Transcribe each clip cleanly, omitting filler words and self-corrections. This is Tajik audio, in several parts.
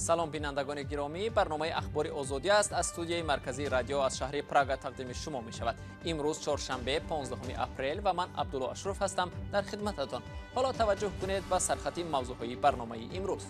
Салом, бинандагони гиромӣ. Барномаи Ахбори Озодӣ аст, аз студияи марказии радио аз шаҳри Прага тақдими шумо мешавад. Имрӯз чоршанбе, 15 апрел, ва ман Абдулло Ашроф ҳастам дар хидмататон. Ҳоло таваҷҷӯҳ кунед ба сархати мавзӯъҳои барномаи имрӯз.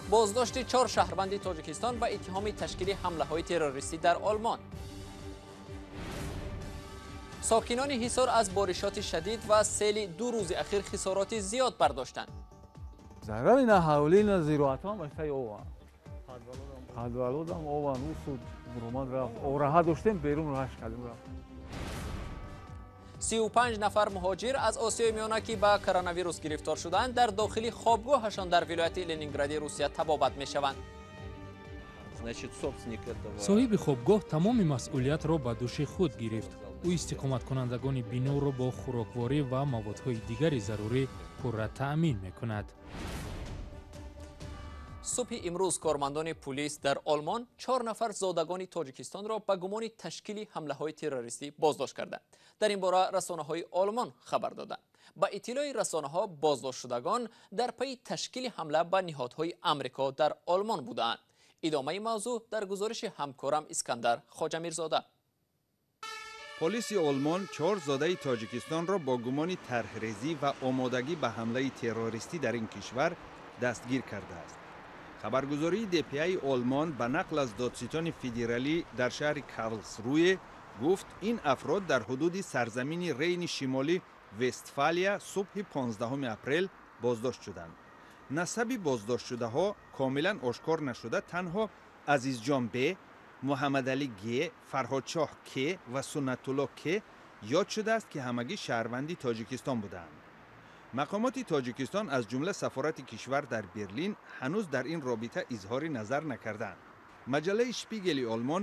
Боздошти 4 шаҳрванди Тоҷикистон ба иттиҳоми ташкили ҳамлаҳои террористӣ дар Олмон. Сокинони Ҳисор аз боришоти шадид ва сели 2 рӯзи ахир хисороти зиёд бардоштанд. Зарари на ҳавлӣ, на зироатҳо ҳам ован. Қадвалодам ован, усуд буромад рафт. Ораҳа доштем, берун раш кардем рафт. 35 нафар муҳоҷир аз Осиёи Миёна, ки ба коронавирус гирифтор шуданд, дар дохили хобгоҳашон дар вилояти Ленингради Русия табобат мешаванд. Соҳиби хобгоҳ тамоми масъулиятро ба дӯши худ гирифт. Ӯ истиқоматкунандагони биноро бо хӯрокворӣ ва маводҳои дигари зарурӣ пурра таъмин мекунад. Субҳи имрӯз кормандони пулис дар Олмон 4 нафар зодагони Тоҷикистонро ба гумони ташкили ҳамлаҳои террористӣ боздошт карданд. Дар ин бора расонаҳои Олмон хабар доданд. Ба иттилои расонаҳо, боздоштшудагон дар пайи ташкили ҳамла ба ниҳодҳои Амрико дар Олмон будаанд. Идомаи мавзӯъ дар гузориши ҳамкорам Искандар Хоҷамирзода. Полиси Олмон 4 зодаи Тоҷикистонро бо гумони тарҳрезӣ ва омодагӣ ба ҳамлаи террористӣ дар ин кишвар дастгир кардааст. Хабаргузории ДПАи Олмон ба нақл аз додситони федералӣ дар шаҳри Карлсруе гуфт, ин афрод дар ҳудуди сарзамини Рейни Шимолӣ Вестфалия субҳи 15 апрел боздошт шуданд. Насаби боздоштшудаҳо комилан ошкор нашуда, танҳо Азизҷон Б, Муҳаммадалӣ Г, Фарҳодшоҳ К ва Суннатулло К ёд шудааст, ки ҳамагӣ шаҳрванди Тоҷикистон буданд. Мақомоти Тоҷикистон, аз ҷумла сафорати кишвар дар Берлин, ҳанӯз дар ин робита изҳори назар накарданд. Маҷаллаи Шпигели Олмон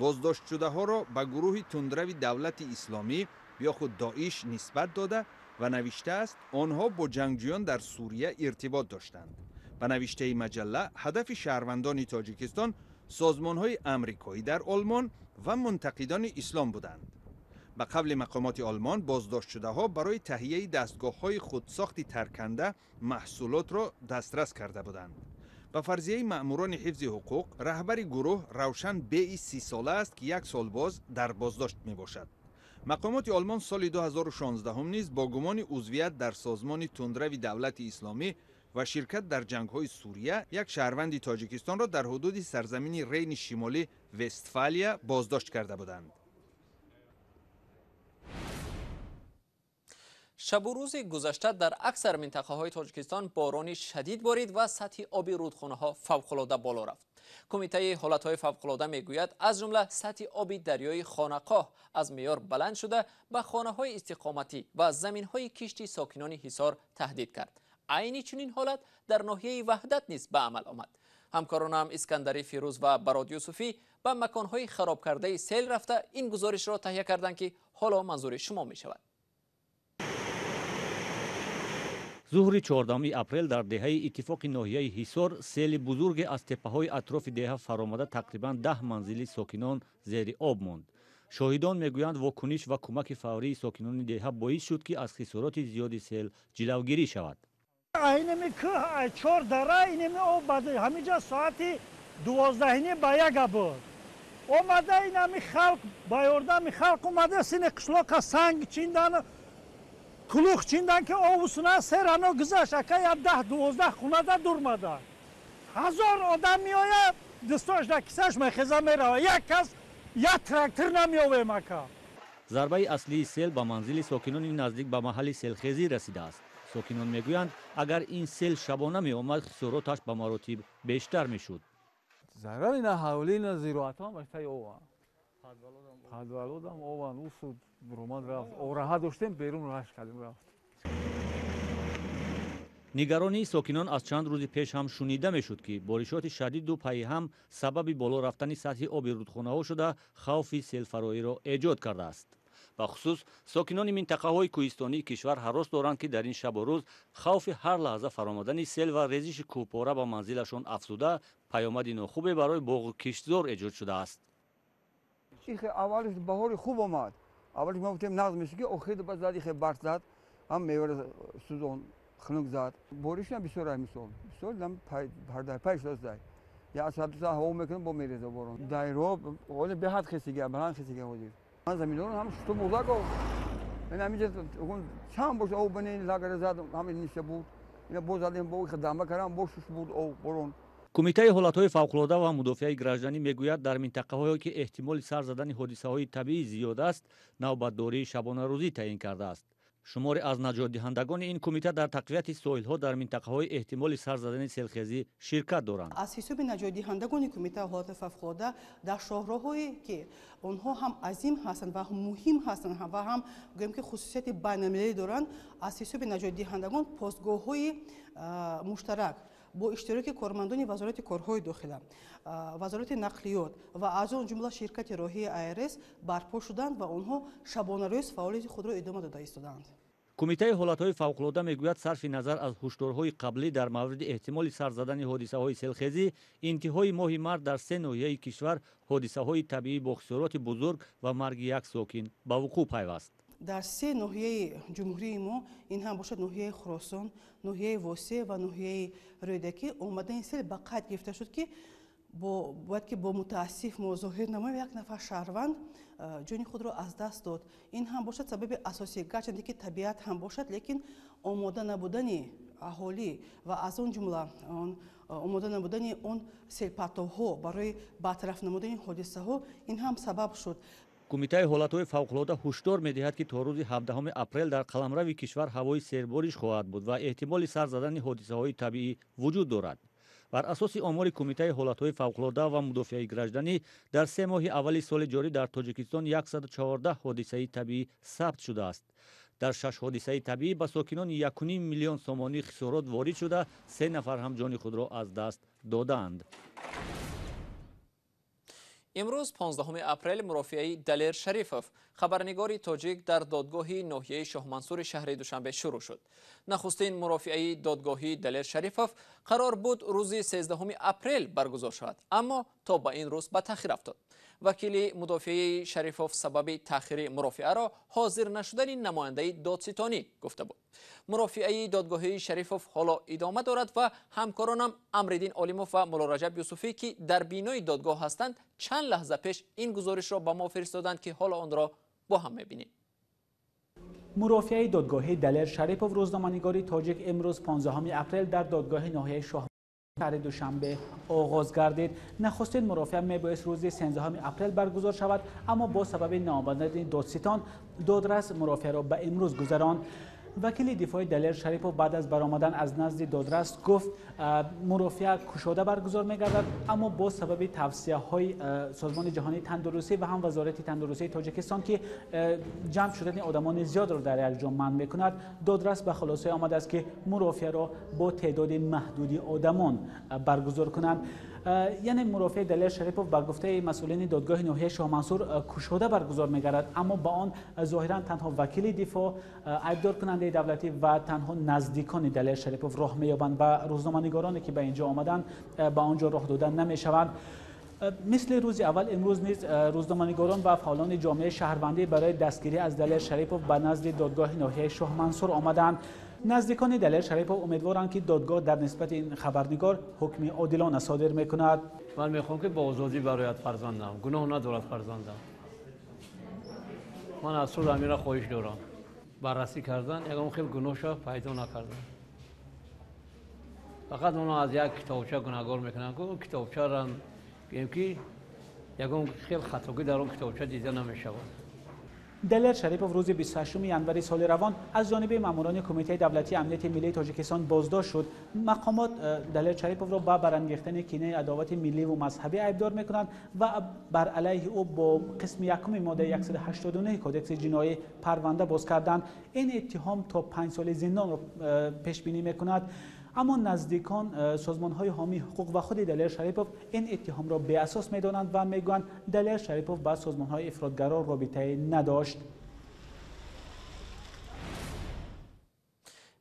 боздоштшудаҳоро ба гурӯҳи тундрави Давлати Исломӣ ё худ Доиш нисбат дода ва навиштааст, онҳо бо ҷангҷӯён дар Сурия иртибот доштанд. Ба навиштаи маҷалла, ҳадафи шаҳрвандони Тоҷикистон созмонҳои амрикоӣ дар Олмон ва мунтақидони ислом буданд. Ба қавли мақомоти Олмон, боздоштшудаҳо барои таҳияи дастгоҳҳои худсохти тарканда маҳсулотро дастрас карда буданд. Ба фарзияи маъмурони ҳифзи ҳуқуқ, раҳбари гурӯҳ Равшан Беи 30сола аст, ки як сол боз дар боздошт мебошад. Мақомоти Олмон соли 2016 низ бо гумони узвият дар созмони тундрави Давлати Исломӣ ва ширкат дар ҷангҳои Сурия як шаҳрванди Тоҷикистонро дар ҳудуди сарзамини Рейни Шимолӣ Вестфалия боздошт карда буданд. Шабу рӯзи гузашта дар аксар минтақаҳои Тоҷикистон борони шадид борид ва сатҳи оби рудхонаҳо фавқулода боло рафт. Кумитаи ҳолатҳои фавқулода мегӯяд, аз ҷумла сатҳи оби дарёи Хонақоҳ аз меъёр баланд шуда, ба хонаҳои истиқоматӣ ва заминҳои кишти сокинони Ҳисор таҳдид кард. Айни чунин ҳолат дар ноҳияи Ваҳдат низ ба амал омад. Ҳамкоронам Искандари Фирӯз ва Барод Юсуфӣ ба маконҳои харобкардаи сел рафта ин гузоришро таҳия карданд, ки ҳоло манзури шумо мешавад. Зуҳри 14 апрел дар деҳаи Иттифоқи ноҳияи Ҳисор сели бузурге аз теппаҳои атрофи деҳа фаромада тақрибан 10 манзили сокинон зери об монд. Шоҳидон мегӯянд, вокуниш ва кӯмаки фаврии сокинони деҳа боис шуд, ки аз хисороти зиёди сел ҷилавгирӣ шавад. Инами кӯҳ, 4 дара, инами об бад, ҳаминҷа соати 12 ба яга буд. Омада инами халқ, ба ёрдами халқ омада сини қишлоқа санг чиндан, кулух чиндан, ки овусуна серано гузашт, ака я 10-12 хунада дурмада. 1000 одам меояд, дастош дар кисаш мехеза мерава. Як кас, як трактор намеовем, ака. Зарбаи аслии сел ба манзили сокинони наздик ба маҳалли селхезӣ расидааст. Сокинон мегӯянд, агар ин сел шабона меомад, хисороташ ба маротиб бештар мешуд. Зарари на ҳавлӣ, на зироатҳо ҳам ован. Қадвалодам ован, усуд буромад рафт. Ораҳа доштем, берун раш кардем рафт. Нигаронии сокинон аз чанд рӯзи пеш ҳам шунида мешуд, ки боришоти шадиду пайҳам сабаби боло рафтани сатҳи оби рудхонаҳо шуда, хавфи селфароиро эҷод кардааст. Бахусус сокинони минтақаҳои кӯҳистонии кишвар ҳарос доранд, ки дар ин шабу рӯз хавфи ҳар лаҳза фаромадани сел ва резиши кӯҳпора ба манзилашон афзуда, паёмади нохубе барои боғу киштзор эҷод шудааст. Аввалиш баҳори хуб омад. Аввалиш мо гуфтем нағз мешуд, ки охир ба зад ихе барф зад, ҳам меваро сӯзон. Хунук зад. Бориш ҳам бисёр ай мисол. Бисёр дам пардарпай шудааст дай. Як соат ду соат ҳаво мекунам, бо мереза борон. Дайро ҳоле беҳад хесига, баланд хесига ҳозир. Ман заминҳоро ҳам шусту бурда го. Ин ҳаминҷа чанд бош об бинен лагара зад, ҳамин ниша буд. Ина боз задем, бо дамба кардам, бо шуш буд об борон. Кумитаи ҳолатҳои фавқулода ва мудофиаи гражданӣ мегӯяд, дар минтақаҳое ки эҳтимоли сар задани ҳодисаҳои табиӣ зиёд аст, навбатдории шабонарӯзӣ таъин кардааст. Шуморе аз наҷотдиҳандагони ин кумита дар тақвияти соҳилҳо дар минтақаҳои эҳтимоли сар задани селхезӣ ширкат доранд. Аз ҳисоби наҷотдиҳандагони кумитаи ҳолатҳои фавқулода дар шоҳроҳое ки онҳо ҳам азим ҳастанд ва муҳим ҳастанд ва ҳам гӯем ки хусусияти байналмилалӣ доранд, аз ҳисоби наҷотдиҳандагон постгоҳҳои муштарак бо иштироки кормандони Вазорати корҳои дохила, Вазорати нақлиёт ва аз он ҷумла ширкати роҳии АРС барпо шуданд ва онҳо шабонарӯз фаъолияти худро идома дода истодаанд. Кумитаи ҳолатҳои фавқулода мегӯяд, сарфи назар аз ҳушдорҳои қаблӣ дар мавриди эҳтимоли сар задани ҳодисаҳои селхезӣ, интиҳои моҳи март дар се ноҳияи кишвар ҳодисаҳои табиӣ бо хисороти бузург ва марги як сокин ба вуқӯъ пайваст. Дар се ноҳияи ҷумҳурии мо, ин ҳам бошад ноҳияи Хуросон, ноҳияи Восеъ ва ноҳияи Рӯдакӣ, омадани сел ба қайд гирифта шуд ки бояд ки бо мутаассиф мо зоҳир намоем, як нафар шаҳрванд ҷони худро аз даст дод. Ин ҳам бошад сабаби асосӣ, гарчанде ки табиат ҳам бошад, лекин омода набудани аҳолӣ ва аз он ҷумла омода набудани он селпартовҳо барои бартараф намудани ҳодисаҳо ин ҳам сабаб шуд. Кумитаи ҳолатҳои фавқулода ҳушдор медиҳад, ки то рӯзи 17 апрел дар қаламрави кишвар ҳавои сербориш хоҳад буд ва эҳтимоли сар задани ҳодисаҳои табиӣ вуҷуд дорад. Бар асоси омори Кумитаи ҳолатҳои фавқулода ва мудофиаи гражданӣ дар се моҳи аввали соли ҷорӣ дар Тоҷикистон 114 ҳодисаи табиӣ сабт шудааст. Дар 6 ҳодисаи табиӣ ба сокинони 1,5 миллион сомонӣ хисорот ворид шуда, 3 нафар ҳам ҷони худро аз даст додаанд. Имрӯз 15 апрел мурофиаи Далер Шарифов, хабарнигори тоҷик, дар додгоҳи ноҳияи Шоҳмансури шаҳри Душанбе шурӯъ шуд. Нахустин мурофиаи додгоҳии Далер Шарифов қарор буд рӯзи 13 апрел баргузор шавад, аммо то ба ин рӯз ба таъхир афтод. Вакили мудофиаи Шарифов сабаби таъхири мурофиаро ҳозир нашудани намояндаи додситонӣ гуфта буд. Мурофиаи додгоҳии Шарифов ҳоло идома дорад ва ҳамкоронам Амриддин Олимов ва Муллораҷаб Юсуфӣ, ки дар бинои додгоҳ ҳастанд, чанд лаҳза пеш ин гузоришро ба мо фиристоданд, ки ҳоло онро бо ҳам мебинем. Мурофиаи додгоҳии Далер Шарипов, рӯзноманигори тоҷик, имрӯз 15 апрел дар додгоҳи ноҳияи шаҳри Душанбе оғоз гардид. Нахустин мурофиа мебоист рӯзи 13 апрел баргузор шавад, аммо бо сабаби наомадани додситон додрас мурофиаро ба имрӯз гузаронд. Вакили дифои Далер Шарипов баъд аз баромадан аз назди додрас гуфт, мурофиа кушода баргузор мегардад, аммо бо сабаби тавсияҳои Созмони ҷаҳонии тандурустӣ ва ҳам Вазорати тандурустии Тоҷикистон, ки ҷамъ шудани одамони зиёдро дар як ҷо манъ мекунад, додрас ба хулосае омадааст, ки мурофиаро бо теъдоди маҳдуди одамон баргузор кунанд. Яъне мурофиаи Далер Шарипов ба гуфтаи масъулини додгоҳи ноҳияи Шоҳмансур кушода баргузор мегардад, аммо ба он зоҳиран танҳо вакили дифоъ, айбдоркунандаи давлатӣ ва танҳо наздикони Далер Шарипов роҳ меёбанд ва рӯзноманигороне ки ба инҷо омаданд ба он ҷо роҳ дода намешаванд. Мисли рӯзи аввал имрӯз низ рӯзноманигорон ва фаъолони ҷомеаи шаҳрвандӣ барои дастгирӣ аз Далер Шарипов ба назди додгоҳи ноҳияи Шоҳмансур омаданд. Наздикони Далер Шарипов умедворанд, ки додгоҳ дар нисбати ин хабарнигор ҳукми одилона содир мекунад. Ман мехоҳам, ки бо озодӣ барояд фарзандам, гуноҳ надорад фарзандам. Ман аз суд ҳаминро хоҳиш дорам. Баррасӣ кардан, ягон хел гуноҳша пайдо накардан. Фақат онҳо аз як китобча гунаҳгор мекунанд, ки он китобчаро гӯем, ки ягон хел хатогӣ дар он китобча дида намешавад. Далер Шарипов рӯзи 28 январи соли равон аз ҷониби маъмурони Кумитаи давлатии амнияти миллии Тоҷикистон боздошт шуд. Мақомот Далер Шариповро ба барангехтани кинаи адовати милливу мазҳабӣ айбдор мекунанд ва бар алайҳи ӯ бо қисми якуми моддаи 189 Кодекси ҷиноӣ парванда боз карданд. Ин иттиҳом то 5 соли зиндонро пешбинӣ мекунад. Аммо наздикон, созмонҳои ҳомии ҳуқуқ ва худи Далер Шарипов ин иттиҳомро беасос медонанд ва мегӯянд, Далер Шарипов ба созмонҳои ифротгаро робитае надошт.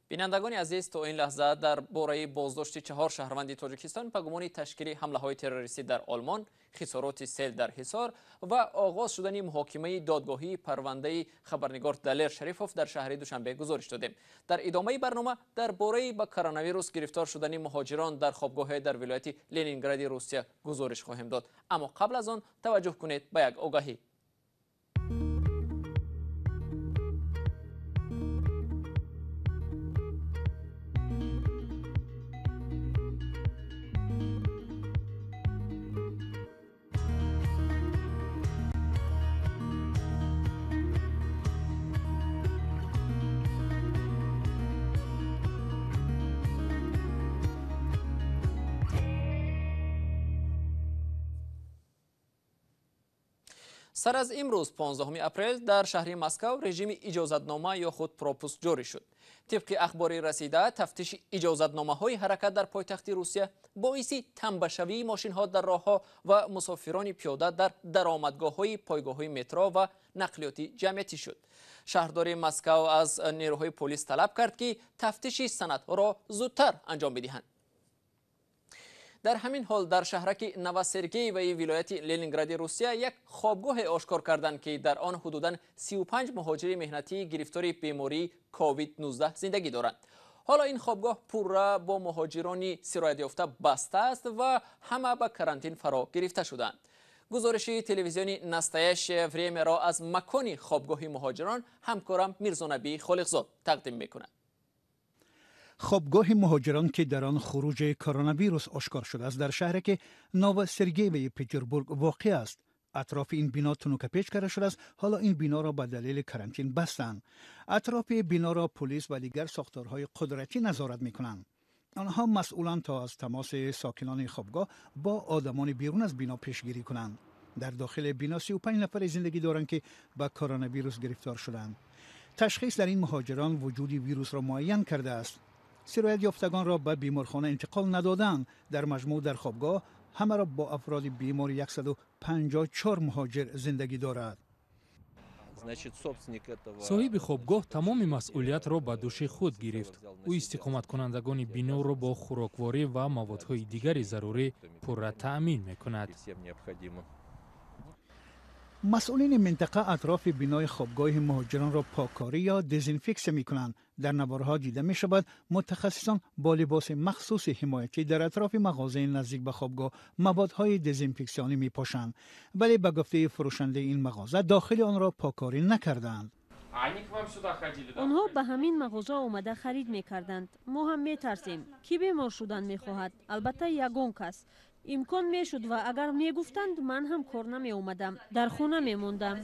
Бинандагони азиз, то ин лаҳза дар бораи боздошти 4 шаҳрванди Тоҷикистон ба гумони ташкили ҳамлаҳои террористӣ дар Олмон, хисороти сел дар Ҳисор ва оғоз шудани муҳокимаи додгоҳии парвандаи хабарнигор Далер Шарифов дар шаҳри Душанбе гузориш додем. Дар идомаи барнома дар бораи ба коронавирус гирифтор шудани муҳоҷирон дар хобгоҳе дар вилояти Ленингради Русия гузориш хоҳем дод. Аммо қабл аз он таваҷҷӯҳ кунед ба як огаҳӣ. Сар аз имрӯз 15 апрел дар шаҳри Москав режими иҷозатнома ё худ пропуск ҷорӣ шуд. Тибқи ахбори расида, тафтиши иҷозатномаҳои ҳаракат дар пойтахти Русия боиси тамбашавии мошинҳо дар роҳҳо ва мусофирони пиёда дар даромадгоҳҳои пойгоҳҳои метро ва нақлиёти ҷамъиятӣ шуд. Шаҳрдори Москав аз нерӯҳои полис талаб кард, ки тафтиши санадҳоро зудтар анҷом бидиҳанд. Дар ҳамин ҳол дар шаҳраки Новосергееваи вилояти Ленингради Русия як хобгоҳе ошкор карданд, ки дар он ҳудудан 35 муҳоҷири меҳнатии гирифтори бемории COVID-19 зиндагӣ доранд. Ҳоло ин хобгоҳ пурра бо муҳоҷирони сироятёфта баста аст ва ҳама ба карантин фаро гирифта шудаанд. Гузориши телевизиони Настоящее времяро аз макони хобгоҳи муҳоҷирон ҳамкорам Мирзонабӣ Холиқзод тақдим мекунад. Хобгоҳи муҳоҷирон, ки дар он хуруҷи коронавирус ошкор шудааст, дар шаҳре ки Новосергееваи Петербург воқеъ аст. Атрофи ин бино тунукапеч карда шудааст. Ҳоло ин биноро ба далели карантин бастанд. Атрофи биноро полис ва дигар сохторҳои қудратӣ назорат мекунанд. Онҳо масъуланд то аз тамоси сокинони хобгоҳ бо одамони берун аз бино пешгирӣ кунанд. Дар дохили бино 35 нафаре зиндагӣ доранд, ки ба коронавирус гирифтор шуданд. Ташхис дар ин муҳоҷирон вуҷуди вирусро муайян кардааст. Сироятёфтагонро ба беморхона интиқол надоданд. Дар маҷмӯъ дар хобгоҳ ҳамаро бо афроди бемори 154 муҳоҷир зиндагӣ дорад. Соҳиби хобгоҳ тамоми масъулиятро ба дӯши худ гирифт. Ӯ истиқоматкунандагони биноро бо хӯрокворӣ ва маводҳои дигари зарурӣ пурра таъмин мекунад. Масъулини минтақа атрофи бинои хобгоҳи муҳоҷиронро поккорӣ ё дезинфексия мекунанд. Дар наворҳо дида мешавад, мутахассисон бо либоси махсуси ҳимоятӣ дар атрофи мағозаи наздик ба хобгоҳ маводҳои дезинфексионӣ мепошанд. Вале ба гуфтаи фурӯшандаи ин мағоза дохили онро поккорӣ накардаанд. Онҳо ба ҳамин мағоза омада харид мекарданд. Мо ҳам метарсем, кӣ бемор шудан мехоҳад? Албатта ягон кас. Имкон мешуд ва агар мегуфтанд, ман ҳам кор намеомадам, дар хона мемондам.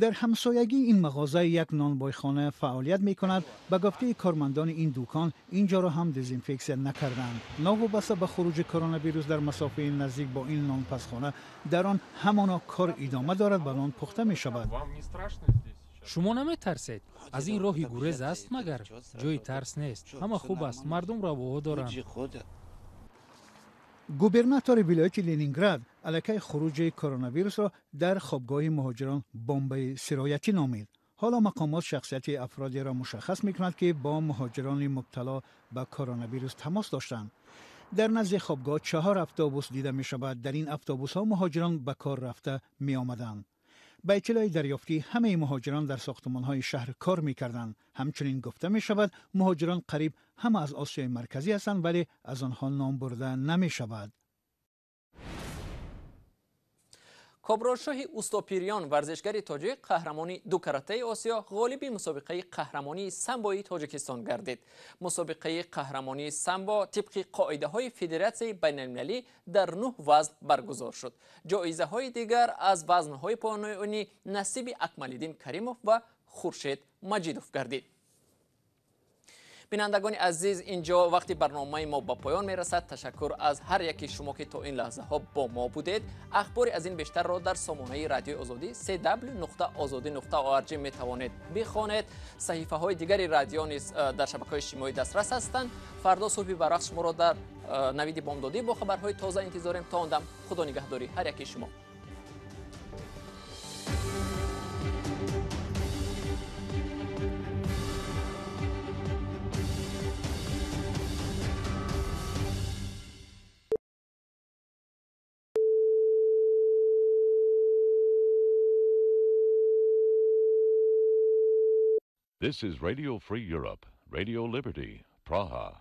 Дар ҳамсоягии ин мағоза як нонбойхона фаъолият мекунад. Ба гуфтаи кормандони ин дукон инҷоро ҳам дезинфексия накарданд. Новобаста ба хуруҷи коронавирус дар масофаи наздик бо ин нонпазхона дар он ҳамоно кор идома дорад ва нон пухта мешавад. Шумо наметарсед? Аз ин роҳи гурез аст магар? Ҷои тарс нест. Ҳама хуб аст, мардум равоҳо доранд. Губернатори вилояти Ленинград аллакай хуруҷи коронавирусро дар хобгоҳи муҳоҷирон бомбаи сироятӣ номид. Ҳоло мақомот шахсияти афродеро мушаххас мекунад, ки бо муҳоҷирони мубтало ба коронавирус тамос доштанд. Дар назди хобгоҳ 4 автобус дида мешавад. Дар ин автобусҳо муҳоҷирон ба кор рафта меомаданд. Ба иттилои дарёфтӣ ҳамаи муҳоҷирон дар сохтмонҳои шаҳр кор мекарданд. Ҳамчунин гуфта мешавад, муҳоҷирон қариб ҳама аз Осиёи Марказӣ ҳастанд, вале аз онҳо ном бурда намешавад. Коброшоҳи Устопириён, варзишгари тоҷик, қаҳрамони дукаратаи Осиё, ғолиби мусобиқаи қаҳрамонии самбои Тоҷикистон гардид. Мусобиқаи қаҳрамонии самбо тибқи қоидаҳои Федератсияи байналмилалӣ дар 9 вазн баргузор шуд. Ҷоизаҳои дигар аз вазнҳои поёнӣ насиби Акмалиддин Каримов ва Хуршед Маҷидов гардид. Бинандагони азиз, инҷо вақти барномаи мо ба поён мерасад. Ташаккур аз ҳар яки шумо, ки то ин лаҳзаҳо бо мо будед. Ахбори аз ин бештарро дар сомонаи радиои Озодӣ cw.ozodi.org метавонед бихонед. Саҳифаҳои дигари радио низ дар шабакаҳои иҷтимоӣ дастрас ҳастанд. Фардо субҳи барвақт шуморо дар навиди бомдодӣ бо хабарҳои тоза интизорем. То он дам худо нигаҳдори ҳар яки шумо. This is Radio Free Europe, Radio Liberty, Praha.